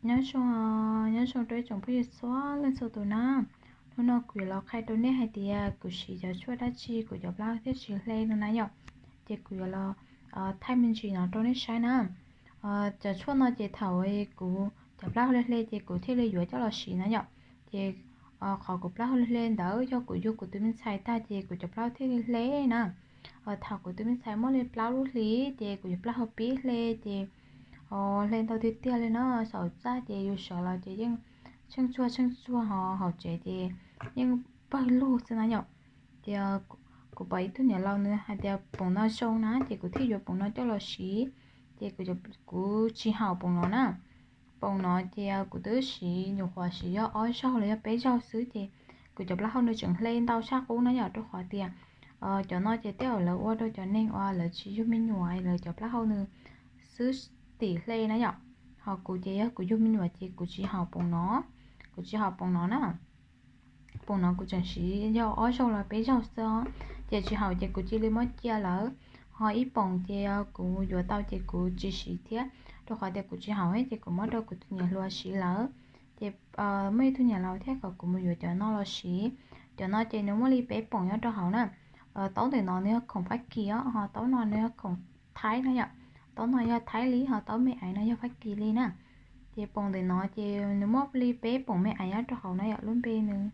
Nyob zoo, nyob zoo rau ib tsoom phooj ywg txhua leej txhua tus na. Hnub no kuv yuav los qhia rau nej hais tias kuv siv cov tshuaj dab tsi kuv cov plaub hau thiaj tsis hle no na yom. Ces kuv yuav los thaij me ntsis no rau nej saib na. Cov tshuaj no ces thaum kuv cov plaub hau hle hle ces kuv thiaj li yuav coj los siv na yom. Ces qhov kuv plaub hau hle hle ntawd yog kuv yug kuv tus me ntxhais tag ces kuv cov plaub hau thiaj li hle na. Thaum kuv tus me ntxhais muaj li plaub lub hli ces kuv cov plaub hau pib hle ces hle ntau tiag tiag li na, saum txaj ces yus sawv los ces yeej tsheej tsuag tsheej tsuag ho hauv tsev ces yeej pawg lug xwb na yom. Ces kuv pom ib tug niam laus nws hais tias poom no zoo na ces kuv thiaj yuav poom no coj los siv. Ces kuv tsis haum poom no na. Poom no ces kuv twb siv nyuam qhuav siv yog ob zaug los yog peb zaug xwb ces kuv cov plaub hau nws tseem hle ntau tshaj qub na yom, rau qhov tias cov no ces tej zaum lawv ua rau cov neeg uas lawv tsis yug me nyuam lawv cov plaub hau nws xwb tim hle na yom. Ho kuv ces yog kuv yug me nyuam ces kuv tsis haum poom no, kuv tsis haum poom no na. Poom no kuv tseem siv yog ob zaug los peb zaug xwb os, ces tsis haum ces kuv cia li muab cia lawm. Ho ib poom ces kuv yuav tau ces kuv tsis siv thiab, rau qhov tias kuv tsis haum ces kuv muab rau kuv tus niam hluas siv lawm. Ces muaj ib tug niam laus thiaj kom kuv mus yuav cov no los siv. Cov no ces nws muaj li peb poom nyob rau hauv na. Taub ntawm no nws yog khoom Fab Kis os, ho taub no nws yog khoom Thaib na yom. Taub no yog Thaib li, ho taub me aiv no yog Fab Kis li na. Ces poom ntawm no ces nws muaj li peb poom me aiv nyob rau hauv na yom, lub npe nws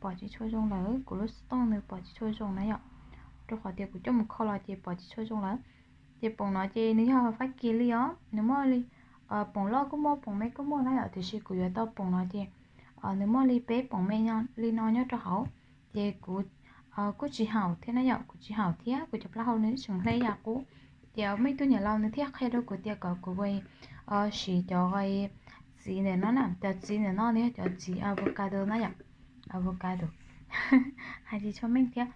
pom tsis tshua zoo lawm, kuv lub xov tooj nws pom tsis tshua zoo na yom, rau qhov tias kuv coj mus kho los ces pom tsis tshua zoo lawm. Ces poom no ces nws yog Fab Kis li os, nws muaj li poom loj kuj muaj, poom me kuj muaj na yom, tiam sis kuv yuav tau poom no ces nws muaj li peb poom me li no nyob rau hauv. Ces kuv kuj tsis haum thiab na yom, kuv tsis haum thiab, kuv cov plaub hau nws tseem hle yam qub. Ces muaj ib tug niam laus nws thiaj qhia rau kuv tias kom kuv siv cov txiv ntawm no na, cov txiv ntawm no nws yog cov txiv avocado na yom, avocado, hais tsis tshua meej thiab.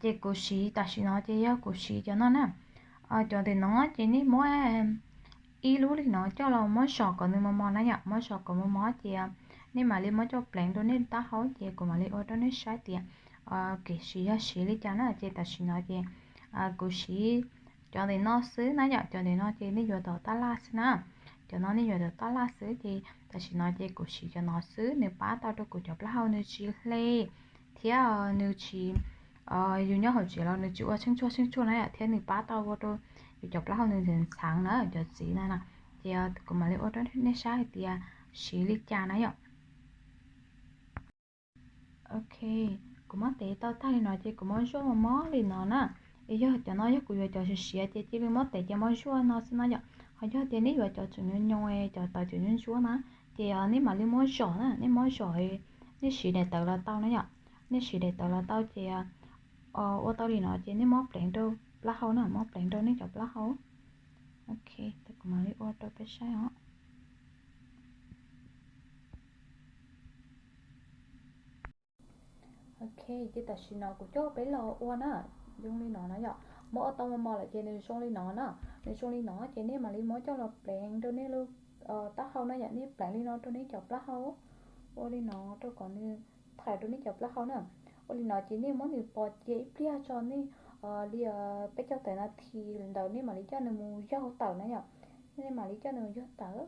Ces kuv siv tam sim no ces yog kuv siv cov no na. Cov ntawm no ces nej muab ib lub li no coj los muab zom kom nws mos mos na yom, muab zom kom mos mos ces nej mam li muab coj pleev rau nej taub hau ces kuv mam li ua rau nej saib tias kev siv yog siv li cas na. Ces tam sim no ces kuv siv cov ntawm no xwb na yom, cov ntawm no ces nej yuav tom tab laj xwb na. Cov no nej yuav tom tab laj xwb ces tam sim no ces kuv siv cov no xwb, nws pab tau rau kuv cov plaub hau nws tsis hle thiab nws tsis, yus nyob hauv tsev los nws tsis ua tsheej tsuag tsheej tsuag na yom, thiab nws pab tau ua rau yus cov plaub hau nws ntxheev ntxheev na, cov txiv na na. Ces kuv mam li ua rau nej saib hais tias siv li cas na yom. Ok, kuv muab tev tau tag li no ces kuv muab zuaj mos mos li no na. Es yog cov no yog kuv yuav cov siav siav ces cia li muab tev ces muab zuaj no xwb no yom. Ho yog tias nej yuav cov tseem nyoos nyoos, cov tawv tseem ntsuab ntsuab na, ces nej mam li muab zom na, nej muab zom, nej siv daim tawv los tau na yom. Nej siv daim tawv los tau ces ua tau li no ces nej muab pleev rau plaub hau na, muab pleev rau nej cov plaub hau. Ok, kuv mam li ua rau peb saib os. Ok, ces tam sim no kuv coj peb los ua na, zoo li no na yom. Muab ua tau mos mos lawm ces nws zoo li no na, nws zoo li no ces nej mam li muab coj los pleev rau nej lub taub hau na yom, nej pleev li no rau nej cov plaub hau, ua li no rau kom nws thawm rau nej cov plaub hau na. Ua li no ces nej muab nws pos cia ib pliag tso, nej li peb caug tawm nas this ntawd nej mam li coj nws mus yaug tawm na yom. Nej mam li coj nws mus yaug tawm.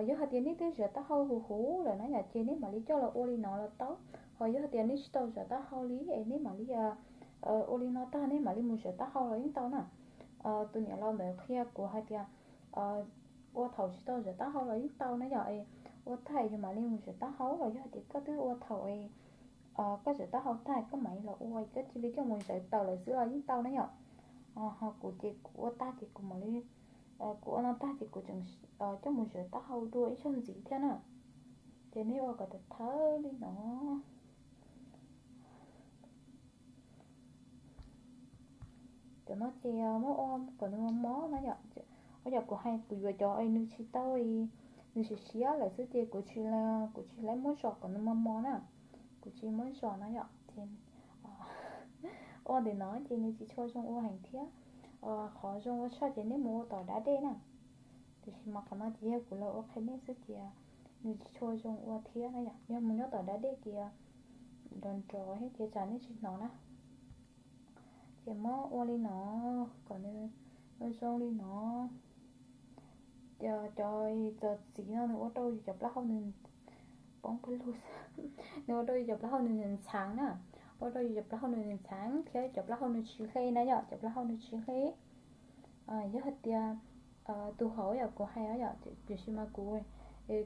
Yog hais tias nej twb zov taub hau huv huv lawm na yom, ces nej mam li coj los ua li no los tau. Ho yog hais tias nej tsis tau zov taub hau li es nej mam li ua li no tag nej mam li mus zov taub hau los yeej tau na. Tus niam laus ntawd qhia kuv hais tias ua thaum tsis tau zov taub hau los yeej tau na yom. Ua tag yus mam li mus zov taub hau, los yog hais tias koj twb ua thaum koj zov taub hau tag koj mam li los ua, koj cia li coj mus zov tawm lawm xwb los yeej tau na yom. Ho kuv ces kuv ua tag ces kuv mam li, kuv ua no tag ces kuv tseem coj mus zov taub hau dua ib zaug ntxiv thiab na. Ces nej ua kom thawm thawm li no. Cov no ces muab ua kom nws mos mos na yom. Ua yam kuv hais kuv yuav cov nws tsis tau, nws siav siav lawm xwb ces kuv tsis, kuv tsis laib muab zom kom nws mos mos na. Kuv tsis muab zom na yom. Ces ua ntawm no ces nws tsis tshua zoo ua heev thiab. Qhov zoo ua tshaj ces nej mus ua tom dab dej na. Tiam sis mas qhov no ces yog kuv los ua qhia nej xwb ces nws tsis tshua zoo ua thiab na yom. Yog mus nyob tom dab dej ces nrov nrov thiab ces tsam nej tsis hnov na. Ces muab ua li no kom nws zoo li no. Cov txuas txiv no nws ua rau yus cov plaub hau nws poob pawg lug, nws ua rau yus cov plaub hau nws ntxhaav na, ua rau yus cov plaub hau nws ntxhaav thiab cov plaub hau nws tsis hle na yom, cov plaub hau nws tsis hle. Yog hais tias tus hauv yom kuv hais yom, tiam sis mas kuv,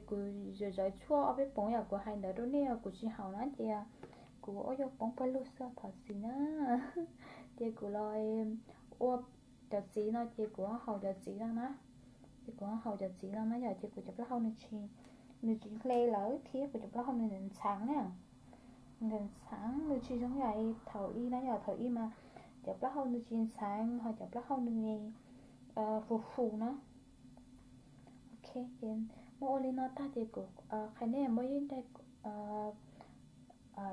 kuv zawv zawv tshuaj ob peb poov yom, kuv hais ntawd rau nej kuv tsis haus na ces kuv ua yus poob pawg lug xwb thov txim na. Ces kuv los ua cov txiv no ces kuv haus cov txiv no na. Ces kuv haus cov txiv no na yom, ces kuv cov plaub hau nws tsis, nws tsis hle lawm thiab kuv cov plaub hau nws ntxhaav na. Nws ntxhaav nws tsis zoo yam thaum ub na yom, thaum ub mas cov plaub hau nws tsis ntxhaav ho cov plaub hau nws fus fus na. Ok, ces muab ua li no tag ces kuv qhia nej muab ib daim,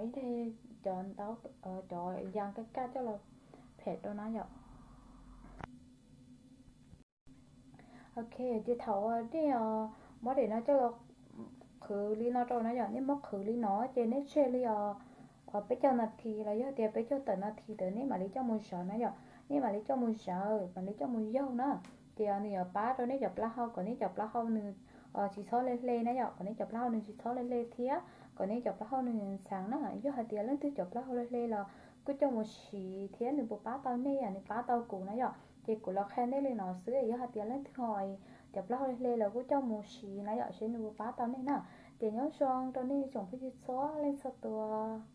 ib daim cov ntaub, cov yas kaj kaj coj los phem rau na yom. Ok, ces thaum nej muab daim no coj los qhwv li no rau na yom, nej muab qhwv li no ces nej tseg li peb caug nas this los yog tias peb caug tawm nas this ntawd nej mam li coj mus zawv na yom, nej mam li coj mus zawv mam li coj mus yaug na. Ces nws yuav pab rau nej cov plaub hau kom nej cov plaub hau nws tsis txhob hle hle na yom, kom nej cov plaub hau nws tsis txhob hle hle thiab kom nej cov plaub hau nws ntxhaav na. Yog hais tias leej twg cov plaub hau hle hle los kuj coj mus siv thiab nws puas pab tau nej, nws pab tau kuv na yom. Ces kuv los qhia nej li no xwb, yog hais tias leej twg ho cov plaub hau hle hle los kuj coj mus siv na yom, seb nws puas pab tau nej na. Ces nyob zoo rau nej tsoom phooj ywg txhua leej txhua tus.